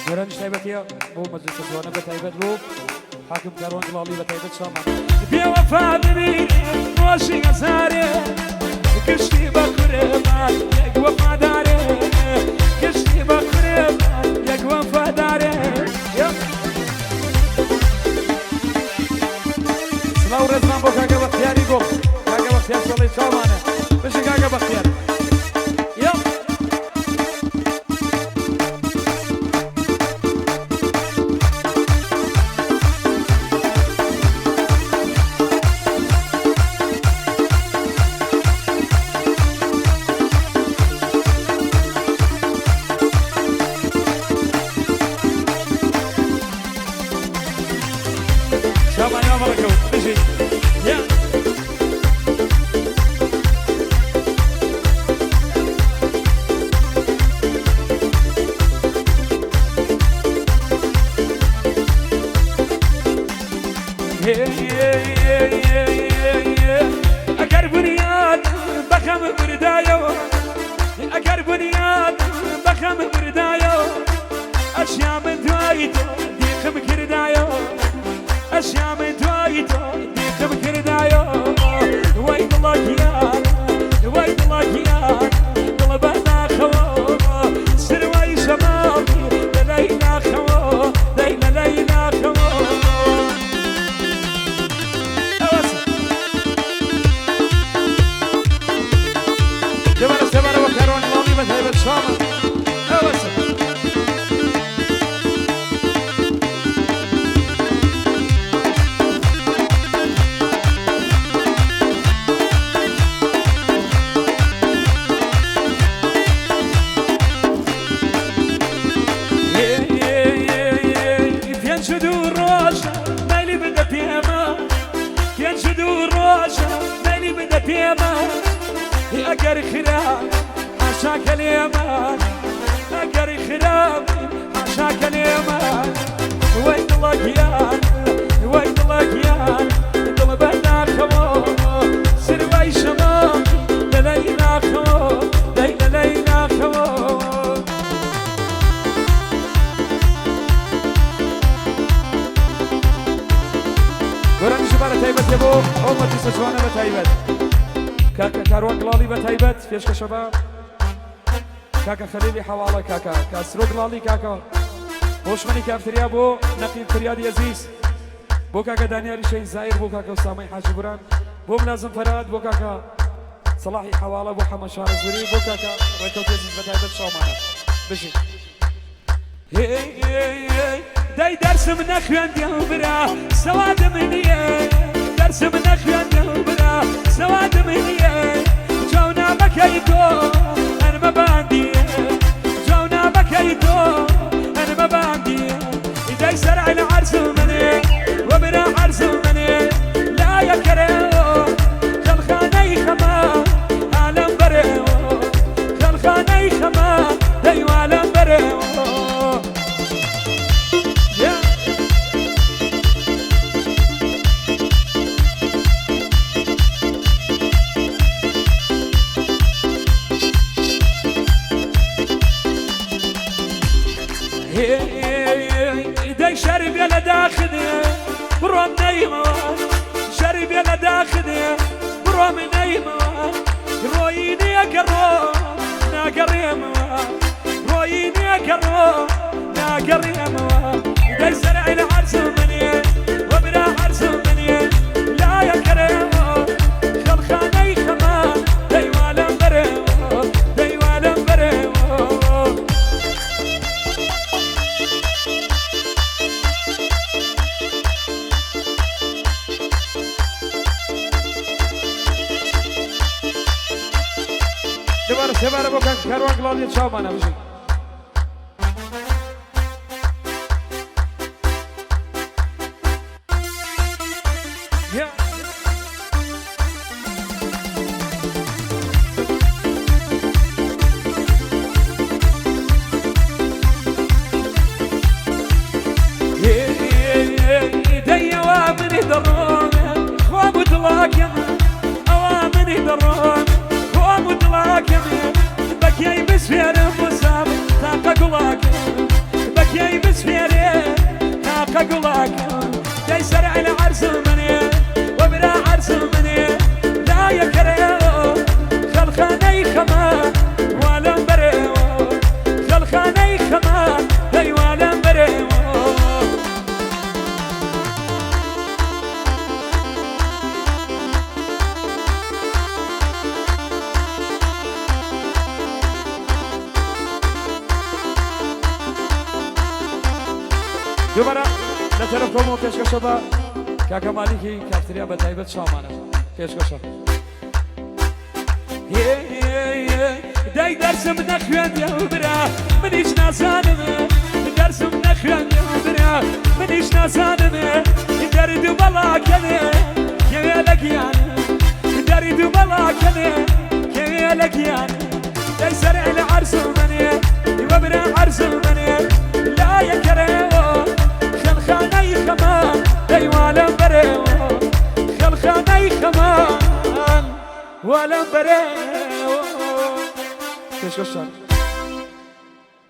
گۆرانیش تایبەتیە بۆ مەجلیسە جوانە بە تایبەت بۆ حاکم کاروان گڵاڵی بە تایبەت شامان. بێوەفا ببینێ ڕۆژی هەزارێ گشتی بە قوربان یەک وەفادارێ گشتی بە قوربان یەک وەفادارێ. سڵاو ڕێزمان بۆ کاکە بەختیاری گوڵ کاکە بەختیار سۆڵی چاومانە بژی کاکە بەختیار. ئەگەر بنیاد بەخەم بردایەوە ئەگەر بنیاد بەخەم بردایەوە ئەشیا من دوای تۆ دیقم کردایەوە ئەشیا من دوای تۆ دیقم کردایەوە وای دڵە گیان وای دڵە گیان دڵ بە ناخەوە سروای شەماڵی لەلای ناخەوە دەی لەلای ناخەوە. دوباره سێبارە بۆ کاروان گڵاڵی بە تایبەت شامە ئەوەسە. پێنج دوو ڕۆژە مەلی بدە پێمە پێنج دوو ڕۆژە مەلی بدە پێمە ئەگەر خراپ حاشاکە لێمان ئەگەر خراپ حاشاکە لێمان وەی دڵە گیان وەی دڵە گیان دڵ بە ناخەوە سروای شەماڵ لەلای ناخەوە دەی لەلای ناخەوە. گۆرانی ژمارە تایبەتیە بۆ ئەو مەجلیسە جوانە بە تایبەت کاکە کاروان گڵاڵی بە تایبەت پێشکەشە بە کاکە خەلیلی حەواڵە کاکە کاسرۆ گڵاڵی کاکە هۆشمەنی کافتریا بۆ نەقیب فریادی ئەزیز بۆ کاکە دانیاری شەهید زایر بۆ کاکە ئوسامەی حاجی بوران بۆ ملازم فەرهاد بۆ کاکە سەڵاحی حەواڵە بۆ حەمە شارەزووری بۆ کاکە ڕێکەوتی ئەزیز بە تایبەت شاومانە بژین. دەی دەرسم نەخوێندیە و برا سەوادم نییە دەرسم نەخوێندیە و برا سەوادم نییە چاو نامەکەی تۆ ئەنمە باندیە چاو نامەکەی تۆ ئەنمە باندیە دەی سەرع لە عەرز منێ و برا عەرز منێ لایە کەرەوە خەڵخانەی خەمە عالەم بەرەوە خەڵخانەی خەمە دەیوالەم بەرەوە. دەی شەربێ لە داخدێ بڕۆم نەیمەوە شەربێ لە داخدێ بڕۆم نەیمەوە ڕۆیی نییە ناگەڕێمەوە ڕۆیی نییە ناگەڕێمەوە دەی سەرعی لە عەرز منێ وەبرا عەرز منێ لایە کەرەوە خەڵخانەی خەمە دەیوالەم بەرەوە دەیوالەم بەرەوە. دوباره سێبارە بۆ کاک کاروان گڵاڵی چاومانە بژی. دەیەوە منی دەڕۆم خوا دڵاکەم ئەوە منی دەڕۆم خوا دڵاکەم بەکەی بسوێرم وسام تاقە گوڵاکەم بەکەی گوڵاکەم دەی سەرع لە عەرزم منێ وەبرا عەرزم منێ لا یەکەرەوە خەڵخانەی خەمان والم بەرێوە خەڵخانەی خەمان هەی والم بەرێوە. دووبارە لە تەرەف کۆمەوە پێشکەشە بە کاکە مالیکی کافتریا بە تایبەت چاومانە پێشکەشە. دای دەرسم نەخوێندە و برا منیش نازانم، دەرسم نەخوێندە و برا منیش نازانم، دەرد و بەڵاکەنێ کەوێ لە گیانم، دەرد و بەڵاکەنێ کەوێ لە گیانم، دەی سەرع لە عەرزم منێ وەبرا عەرزم منێ لا یەکەرەوە خەلخانەی خەمان دەی والم بەرێوە خەلخانەی خەمان والم بەرێوە. پێشکەشتان.